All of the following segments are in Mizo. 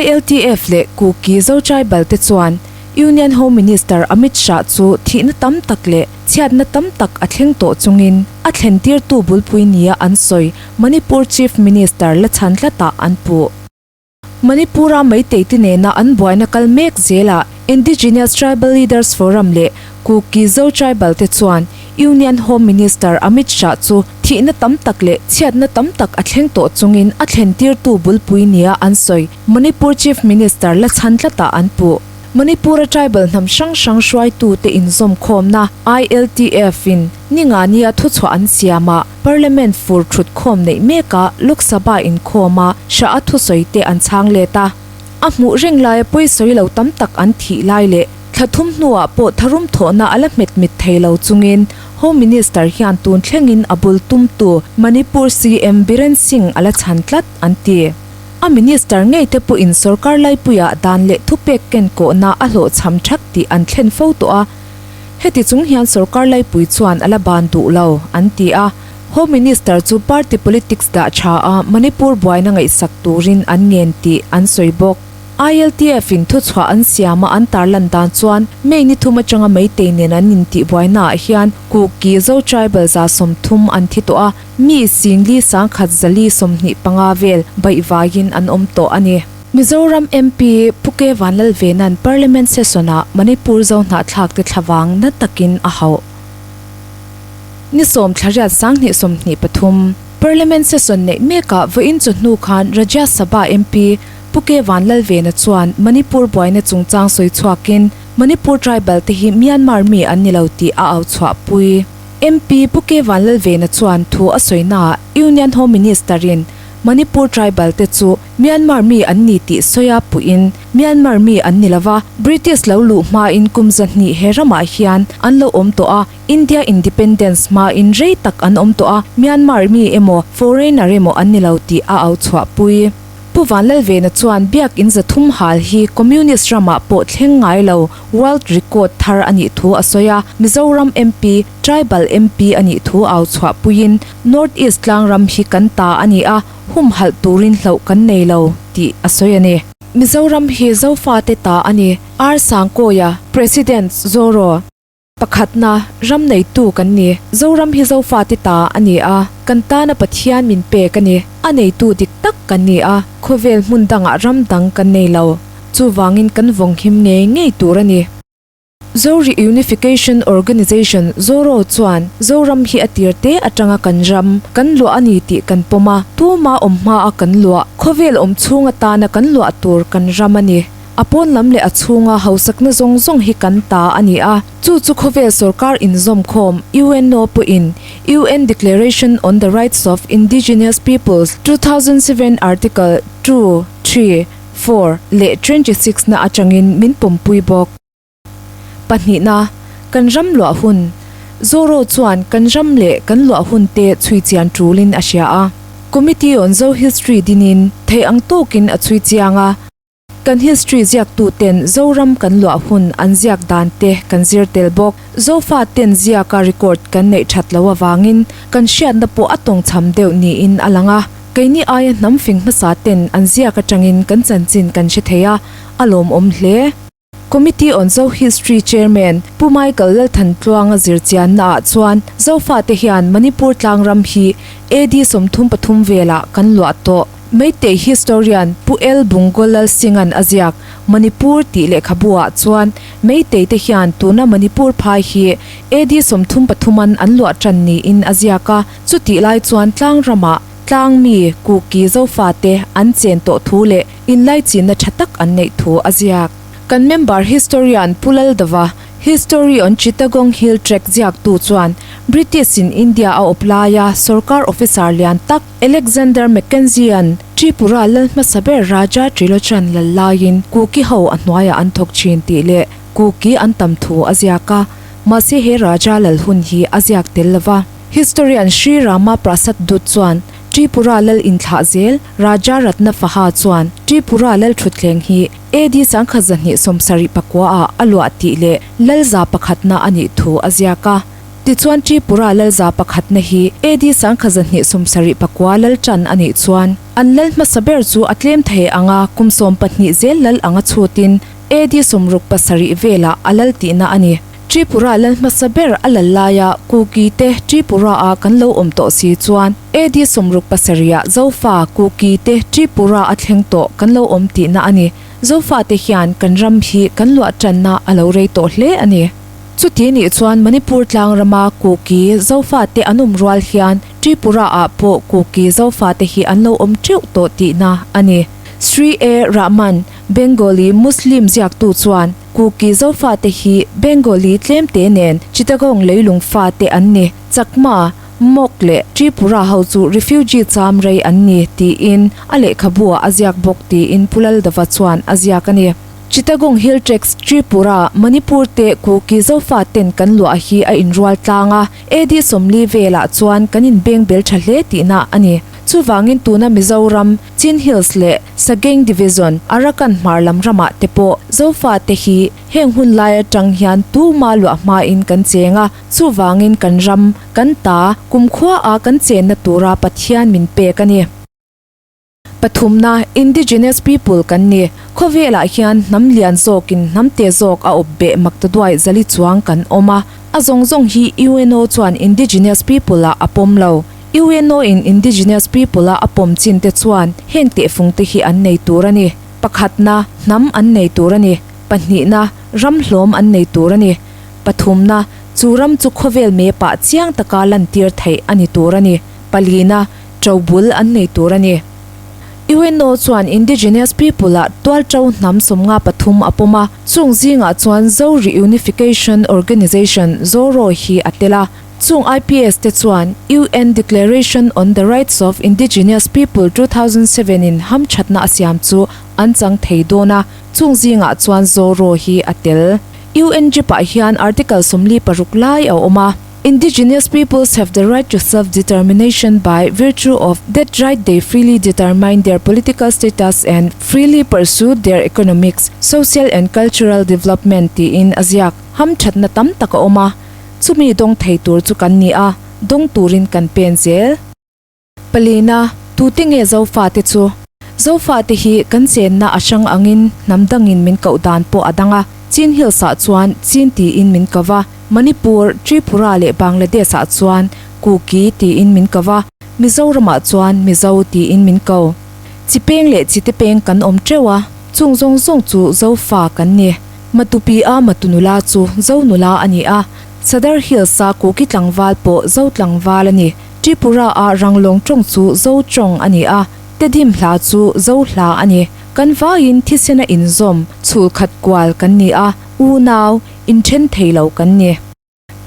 ILTF leh Kuki Zo Tribal te chuan Union Home Minister Amit Shah chu thihna tam tak leh chhiatna tam tak a thleng tawh chungin a thlentirtu bulpui nia an sawi Manipur Chief Minister la chhan tlatah an puh. Manipur-a Meitei te nena an buaina kal mek zelah Indigenous Tribal Leaders Forum leh Kuki Zo Tribal te chuan Union Home Minister Amit Shah chu thihna tam tak leh chhiatna tam tak a thleng tawh chungin a thlentirtu bulpui nia an sawi Manipur Chief Minister la chhan tlatah an puh. Manipur-a tribal hnam hrang hrang hruaitute inzawmkhawmna ILTF-in Ningania thuchhuah an siamah Parliament fur thutkhawm neih mekah Lok Sabha inkhawma Shah-a thusawite an chhang let a. A hmuh reng laia pawisawi lo tam tak an thih lai leh thla thum hnuah pawh tharum thawhna a la hmet mit thei lo chungin Home Minister hian tun thlengin a bul tumtu Manipur CM Biren Singh a la chhan tlat, an ti. A Minister ngei te pawhin sorkar laipuiah dan leh thupek ken kawhna a hlawhchham thak tih an thlen fo tawh a, heti chung hian sorkar laipui chuan a la ban duh lo, an ti a. Home Minister chu party politics dah tha a Manipur buaina ngaihsak turin an ngen tih an sawi bawk. ILTF in thuchhuah an siam a an tarlan dan chuan May ni thum atanga Meitei nen an intihbuaina ah hian Kuki Zo Tribal 130 an thi tawh a, mi singli sangkhat 425 vel baihvaiin an awm tawh a ni. Mizoram MP Pu K Vanlalvena'n Parliament Session ah Manipur Zo hnahthlak te thlavang na takin a hauh. Ni sawm thlariat 2023, Parliament Session neih mekah vawiin chawhnu khan Rajya Sabha MP Pu K Vanlalvena chuan Manipur buaina chungchang sawi chhuakin Manipur tribal te hi Myanmar mi an ni lo tih a au chhuahpui. MP Pu K Vanlalvena chuan thu a sawinaah Union Home Minister-in Manipur tribal te chu Myanmar mi an ni tih sawi a puhin Myanmar mi an ni lova, British lo luh hmain kum 200 he ramah hian an lo awm tawh a, India independence hmain rei tak an awm tawh a, Myanmar mi emaw foreigner emaw an ni lo tih a au chhuahpui. Pu Vanlalvena chuan Biak in 300 hal hi Communist ramah pawh thleng ngai lo world record thar a nih thu a sawi a, Mizoram MP, Tribal MP a nih thu au chhuahpuiin North East tlangram hi kan ta a ni a, humhalh turin hlauh kan nei lo tih a sawi a ni. Mizoram hi Zofate ta a ni, R Sangkawia, President, Zoro. Pakhatna, ram neitu kan ni. Zoram hi Zofate ta a ni a, kan tana Pathian min pek a ni. A neitu dik tak kan ni a, khawvel hmun dangah ram dang kan nei lo. Chuvangin kan vawnghim ngei ngei tur a ni. Zo Reunification Organisation, Zoro, chuan Zoram hi a tir te atanga kan ram, kan luah a ni tih kan pawm a, tuma awm hmaa kan luah, khawvel awm chhung atana kan luah tur kan ram a ni. A pawn lam leh a chhunga hausakna zawng zawng hi kan ta a ni a, chu chu khawvel sorkar inzawmkhawm, UNO, pawhin UN Declaration on the Rights of Indigenous Peoples, 2007 Article 2, 3, 4 leh 26 na atangin min pawmpui bawk. Pahnihna, kan ram luah hun. Zoro chuan kan ram leh kan luah hun te chhui chian tulin a hria a. Committee on Zo History dinin theih ang tawkin a chhui chiang a. Kan history ziaktu ten Zoram kan luah hun an ziak dan te kan zir tel bawk. Zofa ten ziaka record kan neih that lo avangin kan hriatna pawh a tawngchham deuh niin a lang a. Keini aia hnam fing hmasa ten an ziak atangin kan chanchin kan hre thei a, a lawmawm hle. Committee on Zo History Chairman Pu Michael Lalthantluanga zirchianna ah chuan Zofate hian Manipur tlangram hi AD 33 velah kan luah tawh. Meitei historian Pu L Bungolal Singh-a'n a ziak Manipur tih lehkhabu ah chuan Meitei te hian tuna Manipur phai hi AD 33 an an luah tan niin a ziak a, chutih lai chuan tlangram ah tlangmi Kuki Zofate an chen tawh thu leh inlaichinna tha tak an neih thu a ziak. Kan member historian Pu Laldava, History on Chittagong Hill Tract ziaktu chuan British in India a awp laia sorkar officer lian tak Alexander Mackenzie-a'n Tripura lal hmasa ber Raja Trilochan lal laiin Kuki ho a hnuaiah an thawk thin tih leh Kuki an tam thu a ziak a, mahse he Raja lal hun hi a ziak tel lova. Historian Sri Rama Prasad Dutt chuan Tripura lal inthlah zel Raja Ratna Faha chuan Tripura lal thutthleng hi AD 1279 ah a luah tih leh lal za pakhatna a nih thu a ziak a. Tichuan Tripura lalza pakhatna hi AD 1279 lal tan a nih chuan an lal hmasa ber chu a tlem thei ang a, kum 12 zel lal anga chhutin AD 67 velah a lal tihna a ni. Tripura lal hmasa ber a lal laia Kuki te Tripura a kan lo awm tawh si chuan AD 67 ah Zofa Kuki te Tripura a thleng tawh kan lo awm tihna a ni. Zofate hian kan ram hi kan luah tanna a lo rei tawh hle a ni. Chuti nih chuan Manipur tlang rama Kuki Zofate an awm rual hian Tripura ah pawh Kuki Zofate hi an lo awm teuh tawh tihna a ni. Sri A. Rahman, Bengali Muslim ziaktu chuan Kuki Zofate hi Bengali tlemte nen Chittagong leilung fate an ni, Chakma, Mok leh Tripura ho chu refugee cham rei an ni tiin a lehkhabu ah a ziak bawk tiin Pu Laldava chuan a ziak a ni. Chittagong Hill Tracts, Tripura, Manipur te Kuki Zofa ten kan luah hi a inrual tlang a, AD 40 velah chuan kan inbeng bel tha hle tihna a ni. Chuvangin tuna Mizoram, Chin Hills leh Sagaing Division, Arakan hmar lam ramah te pawh Zofa te hi heng hun lai atang hian tuma luah hmain kan cheng a, Chuvangin kan ram, kan ta, kumkhua a kan chenna tura Pathian min pek a ni. Pathumna, Indigenous people kan ni. Khawvelah hian hnam lian zawkin hnam te zawk a awp beh maktaduai zali chuang kan awm a. A zawng zawng hi UNO chuan Indigenous people ah a pawm lo. UNO in Indigenous people a a pawm chin te chuan heng tehfung te hi an nei tur a ni. Pakhatna, hnam an nei tur a ni. Pahnihna, ram hlawm an nei tur a ni. Pathumna, chu ram chu khawvel mepah chiang taka lantir theih a ni tur a ni. Palina, ṭo bul an nei tur a ni. UNO chuan Indigenous People-ah tual ṭo hnam 53 a pawm a, chung zingah chuan Zo Reunification Organization, ZORO, hi a tel a. Chung IPS te chuan UN Declaration on the Rights of Indigenous People 2007 in hamṭhatna a siam chu an chang thei dawn a, chung zingah chuan ZORO hi a tel. UNGIP-ah hian Article 46 lai a awm a, Indigenous peoples have the right to self-determination by virtue of that right they freely determine their political status and freely pursue their economics, social and cultural development tiin a ziak. Hamthatna tam tak a awm a, chumi dawng thei tur chu kan ni a, dawng turin kan pen zel. Palina, tute nge Zofate chu? Zofate hi kan chenna a hrang angin hnam dangin min koh dan pawh a dang a. Chin Hills-ah chuan Chin tiin min ko va, Manipur, Tripura leh Bangladesh-ah chuan Kuki tiin min ko va, Mizoramah chuan Mizo tiin min ko. Chi peng leh chite peng kan awm teuh a, chung zawng zawng chu Zofa kan ni. Matupi-a Matu nula chu Zo nula a ni a, Sadar Hills-a Kuki tlangval pawh Zo tlangval a ni. Tripura-a Ranglawng tawng chu Zo tawng a ni a, Tedim hla chu Zo hla a ni. Kan vaiin thisena inzawm, chhul khat kual kan ni a, unau, inthen thei lo kan ni.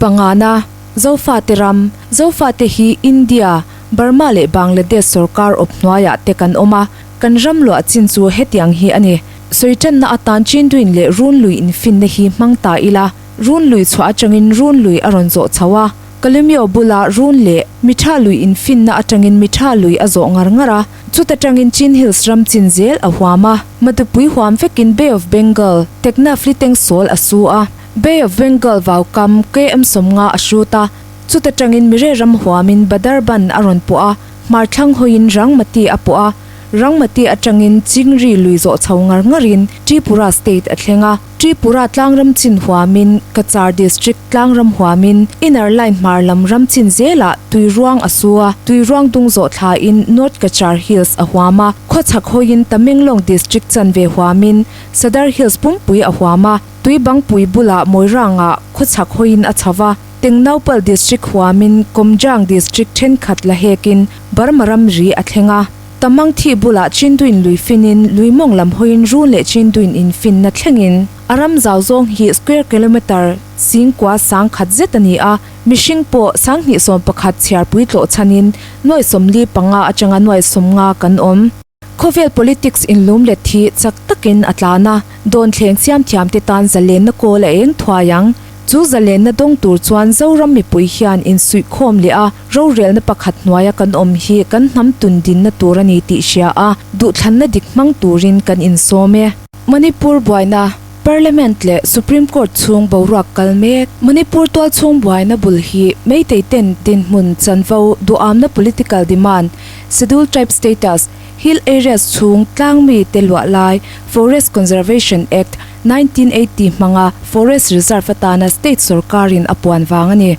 Pangana, Zofate ram, Zofate hi India, Burma leh Bangladesh sorkar awp hnuaiah te kan awm a, kan ram luah chin chu hetiang hi a ni. Sawitanna atan Chinduin leh Runlui infinna hi hmang ta ila, Runlui chhuah atangin Runlui a rawn zawh chho a, Kalemyo bula run leh Mitha lui infinna atangin Mitha lui a zawh ngar ngar a, chuta tangin Chin Hills ram chin zel a huam a, Madupui huam vekin Bay of Bengal, Teknaf Liteng sawl a su a, Bay of Bengal vau kam KM 50 a hrut a, chuta tangin Mire ram huamin Badarban a rawn pawh a, hmarthlang hawiin Rangmati a pawh a, Rangmati atangin Chingri lui zawh chho ngar ngarin Tripura State a thleng a. Tripura tlangram chin huamin, Cachar District tlangram huamin, Inner Line hmar lam ram chin zelah Tuiruang a su a, Tuiruang dung zawh thlain North Cachar Hills a huam a, khawchhak hawiin Tamenglong District chanve huamin Sadar Hills pumpui a huam a, Tuibangpui bulah Moirangah khawchhak hawiin a chho va, Tengnaupal District huamin Komjang District thenkhat la hekin Burma ramri a thleng a. Tamang thi bulah Chinduin lui finin lui mawng lam hawiin run leh Chinduin infinna thlengin a ram zau zawng hi square kilometre 9000 khat zet a ni a, mihring pawh 2011 chhiarpui tlawh chhanin nuai 45 atanga nuai 50 kan awm. Khawvel politics inlum let hi chak takin a tlan a, dawnthleng siam thiamte tan zalenna kawl a eng thuai ang. Chu zalenna dawng tur chuan Zoram mipui hian insuihkhawm leh a, rorelna pakhat hnuaia kan awm hi kan hnam tun dinna tur a ni tih hria a, duhthlanna dik hmang turin kan insawm e. Manipur buaina. Parliament leh Supreme Court chhung boruak kal mek. Manipur tualchhung buaina bul hi Meitei ten dinhmun chanvo duhamna political demand, Scheduled Tribe status, Hill areas chhung tlangmi te luah lai Forest Conservation Act, 1980 hmanga Forest Reserve atana state sorkarin a puan vang a ni.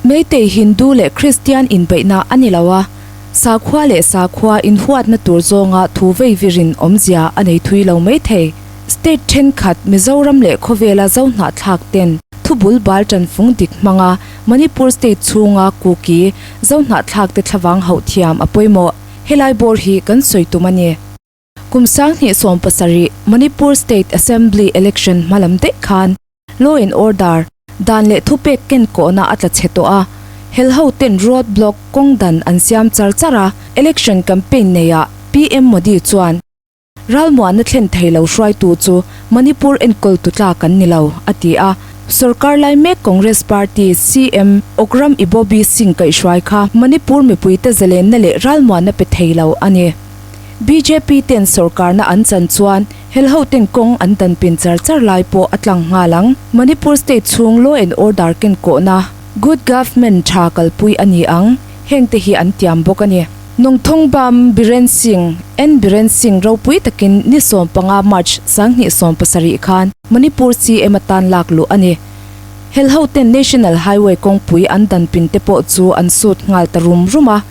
Meitei Hindu leh Kristian inbeihna a ni lo a, sakhua leh sakhua inhuatna tur zawnga thu vei virin awmzia a nei thui lo mai thei. State thenkhat Mizoram leh khawvela zohnahthlak ten thu bul bal tanfung dik hmanga Manipur state chhunga Kuki zohnahthlak te thlavang hauh thiam a pawimawh. Helai bawr hi kan sawi tum a ni. Kum 2017 Manipur State Assembly Election hmalam daih khan Law and Order, dan leh thupek ken kawhna a tla chhe tawh a, hel ho ten road block kawng dan an siam char char a, election campaign neiah PM Modi chuan Ralmuahna thlen thei lo hruaitu chu Manipur enkawltu tlak an ni lo, a ti a. Sorkar lai mek Congress Party CM Okram Ibobi Singh kaihhruai kha Manipur mipuite zalenna leh ralmuahna pe thei lo a ni. Bjp ten sorkarna an chan chuan helho ten kawng an dan pin char char lai pawh a tlang nghal ang. Manipur state chhung law and order ken kawhna, good government tha kalpui a ni ang, hengte hi an tiam bawk a ni. Nungthongbam Biren Singh, N Biren Singh ropui takin ni 15 March 2017 khan Manipur CM atan lak luh a ni. Helho ten National Highway kawngpui an dan pin te pawh chu an sut nghal ta rum rum a.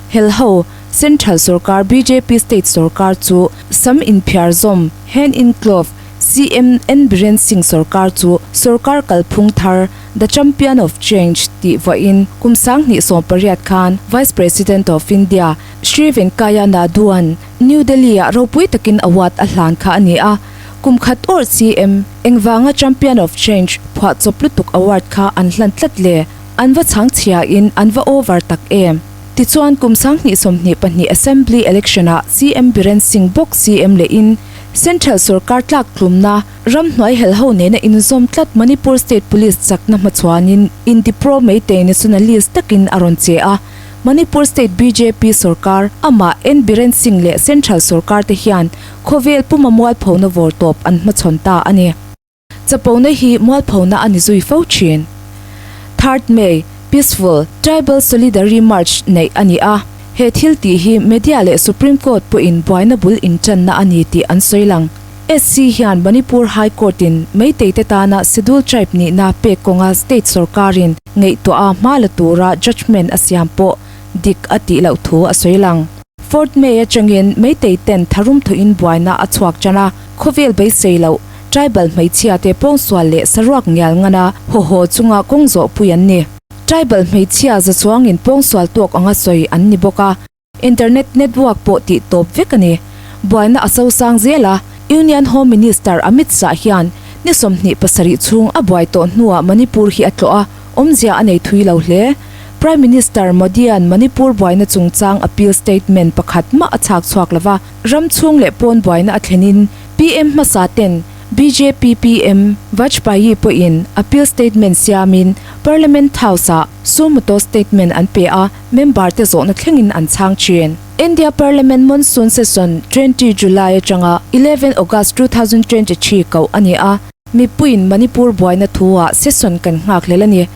Helho Central sorkar bjp state sorkar chu sam inphiar zawm, hand in glove, CM N Biren Singh sorkar chu sorkar kalphung thar The Champion of Change tih vawiin kum 2018 khan Vice President of India Shri Venkaiah Naidu-a'n New Delhi-ah ropui takin award a hlan kha a ni a. Kum khat awrh CM engvanga Champion of Change phuahchawp lutuk award kha an hlan tlat le? An va chhangchhiain an va over tak em? Tichuan kum 2022 Assembly Election-ah CM Biren Singh bawk CM lehin Central sorkar tlak tlumna ramhnuai helho nena inzawm tlat Manipur State Police chakna hmachhuanin inti-pro Meitei nationalist takin a rawn che a. Manipur State bjp sorkar amah N Biren Singh leh Central sorkar te hian khawvel puma mualphona vawrtawp an hmachhawn ta a ni. Chapona hi mualphona a ni zui fo thin. Third May, Peaceful Tribal Solidary March neih a ni a, he thil tih hi media leh Supreme Court pawhin buaina bul intanna a ni tih an sawi lang. SC hian Manipur High Court-in Meitei te tana Scheduled Tribe nihna pek kawnga state sorkarin ngaihtuah a hma la tura judgement a siam pawh dik a tih loh thu a sawi lang. Fourth May atangin Meitei ten tharum thawhin buaina a chhuak tan a, khawvel beisei loh Tribal hmeichhia te pawngsual leh saruak ngial ngana haw haw chunga kawng zawhpui an ni. Tribal hmeichhia za chuangin pawngsual tawk anga sawi an ni bawk a. Internet network pawh tih tawp vek a ni. Buaina a sosang zel a, Union Home Minister Amit Shah hian ni 27 chhung a buai tawh hnuah Manipur hi a tlawh a, awmzia a nei thui lo hle. Prime Minister Modi-a'n Manipur buaina chungchang appeal statement pakhat mah a chhak chhuak lo va, ram chhung leh pawn buaina a thlenin PM hmasa ten bjp PM Vajpayee pawhin appeal statement siamin Parliament House-ah suo-moto statement an pe a, member te zawhna thlengin an chhang thin. India Parliament Monsoon Session 20 July atanga 11 August 2023 koh a ni a, mipuiin Manipur buaina thu-ah session kan nghak hlel a ni.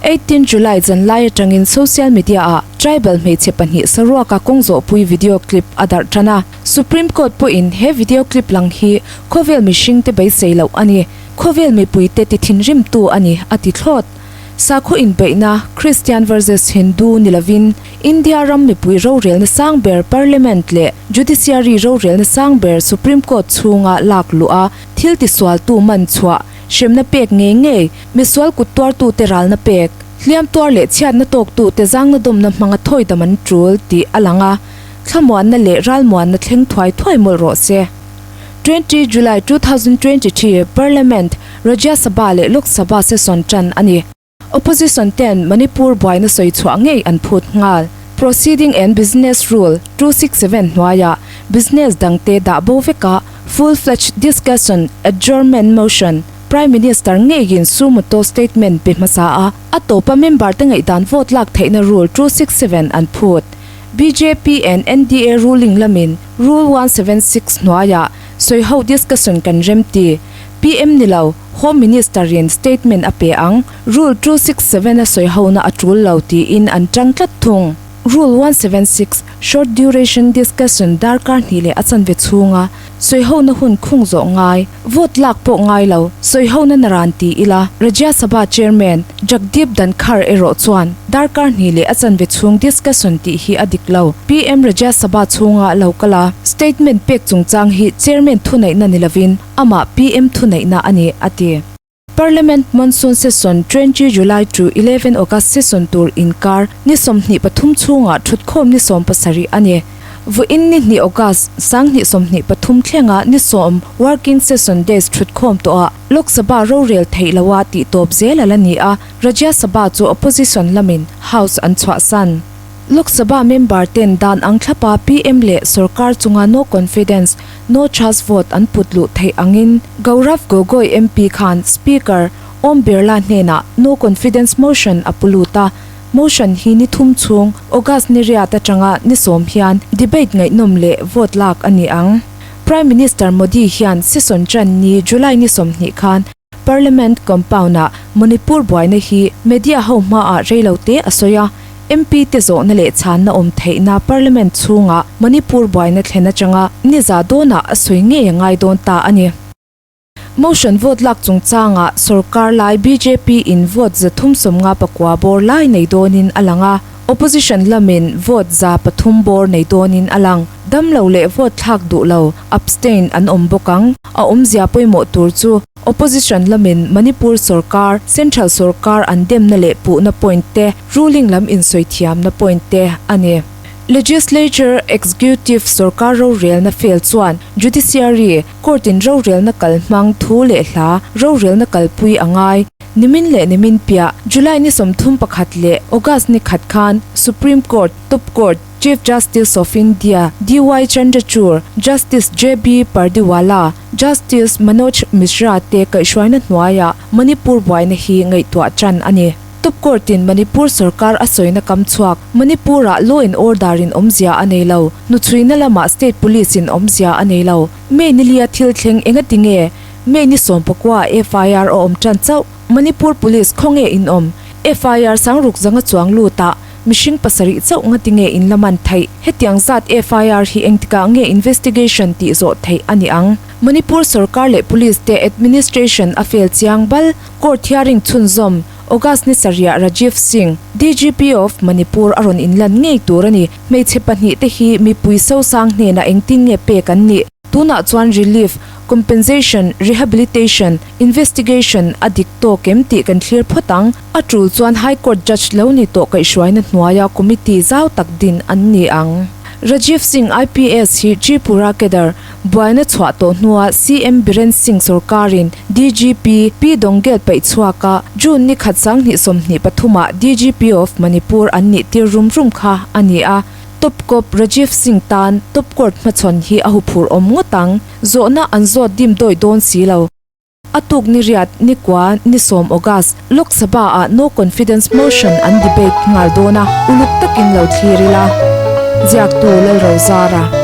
18 July zanlai atangin social media-ah tribal hmeichhe pahnih saruaka kawng zawhpui video clip a darh tan a. Supreme Court pawhin he video clip lang hi khawvel mihringte beisei loh a ni, khawvel mipuite ti thinrimtu a ni, a ti thlawt. Sakhaw inbeihna, Christian versus Hindu ni lovin, India ram mipui rorelna sang ber Parliament leh Judiciary rorelna sang ber Supreme Court chhunga lak luh a, thil tisualtu man chhuah, hremna pek ngei ngei, misual kut tuartute ralna pek, hliam tuar leh chhiatna tawktute zangna dawmna hmanga thawidam an tul tih a lang a. Thlamuanna leh ralmuanna thleng thuai thuai mawlh rawh se. 20 July 2023 Parliament, Rajya Sabha leh Lok Sabha session tan a ni. Opposition ten Manipur buaina sawi chhuah ngei an phut nghal. Proceeding and Business Rule 267 hnuaiah business dangte dah bo veka full-fledged discussion adjournment motion Prime Minister ngeiin suo-moto statement pe hmasa a, a tawpa member te ngaihdan vote lak theihna Rule 267 an phut. Bjp and NDA ruling lamin Rule 176 hnuaiah Sawiho discussion kan remti. PM ni lo, Home Minister in statement a pe ang. Rule 267 a sawihona a tul lo tiin an tang tlat thung. Rule 176, Short duration discussion darkar hnih leh a chanve chhunga sawihona hun khung zawh ngai, vote lak pawh ngai lo, sawihona naran ti ila, Rajya Sabha Chairman Jagdeep Dhankhar erawh chuan darkar hnih leh a chanve chhung discussion tih hi a dik lo. PM Rajya Sabha chhunga lo kal a, statement pek chungchang hi Chairman thuneihna ni lovin amah PM thuneihna a ni, a ti. Parliament Monsoon Session 20 July to 11 August session tur inkar ni 23 chhungah thutkhawm ni 17 a ni. Vawiin ni hnih August 2023 thlenga ni sawm working session days thutkhawm tawhah Lok Sabha rorel theih loha tih tawp zel a la ni a, Rajya Sabha chu opposition lamin House an chhuahsan. Lok Sabha member ten dan ang thlapa PM leh sorkar chunga no confidence, no trust vote an put luh theih angin Gaurav Gogoi MP khan Speaker Om Birla hnenah no confidence motion a pu lut a. Motion hi ni thum chhung August ni riat atanga ni sawm hian debate ngaihnawm leh vote lak a ni ang. Prime Minister Modi hian session tan ni July ni 20 khan Parliament compound-ah Manipur buaina hi media ho hmaah reilo te a sawi a, MP te zawhna leh chhanna awm theihna Parliament chhungah Manipur buaina thlen atanga ni za dawnah a sawi ngei a ngai dawn ta a ni. Motion vote lak chungchangah sorkar lai bjp in vote 359 bawr lai nei dawnin a lang a, opposition lamin vote 300 bawr nei dawnin a lang. Damlo leh vote thlak duh lo, abstain, an awm bawk ang. A awmzia pawimawh tur chu opposition lamin Manipur sorkar, central sorkar an demna leh puhna point te, ruling lam insawi thiamna point te a ni. Legislature, executive sorkar rorelna fail chuan judiciary, court in rorelna kal hmang thu leh hla rorelna kalpui a ngai. Nimin leh nimin piah, July ni 31 leh August ni khat khan Supreme Court, Top Court, Chief Justice of India DY Chandrachud, Justice JB Pardiwala, Justice Manoj Mishra te kaihhruaina hnuaiah Manipur buaina hi ngaihtuah tan a ni. Top Court-in Manipur sorkar a sawina kam chhuak, Manipur-ah law and order-in awmzia a nei lo, hnuchhuina lamah state police-in awmzia a nei lo. May ni lia thil thleng engati nge? May ni sawmpakua FIR a awm tan chauh. Manipur Police khawnge in awm? FIR sangruk zanga chuang lutah mihring pasarih chauh ngati nge in la man theih? Hetiang zat FIR hi engtikah nge investigation tih zawh theih a ni ang? Manipur sorkar leh Police te administration a fail chiang bal, court hearing chhunzawm, August ni sarihah Rajiv Singh, DGP of Manipur a rawn inlan ngei tur a ni. Hmeichhe pahnih te hi mipui sosang hnenah engtin nge pek an nih? Tunah chuan relief, compensation, rehabilitation, investigation a dik tawk em tih kan thlir phawt ang. A tul chuan High Court Judge lo ni tawh kaihhruaina hnuaia committee zau tak din an ni ang. Rajiv Singh IPS hi Tripura cadre buaina chhuah tawh hnua CM Biren Singh sorkarin DGP P Dongel paih chhuaka June ni khat 2023 ah DGP of Manipur an nih tir rum rum kha a ni a. Top Cop Rajiv Singh tan Top Court hmachhawn hi a huphurh awm ngawt ang. Zawhna an zawt dim dawi dawn si lo. A tuk ni riat, ni kua, ni sawm August, Lok Sabha ah No Confidence Motion an debate nghal dawn a, uluk takin lo thlir ila. Ziaktu Lalrozara.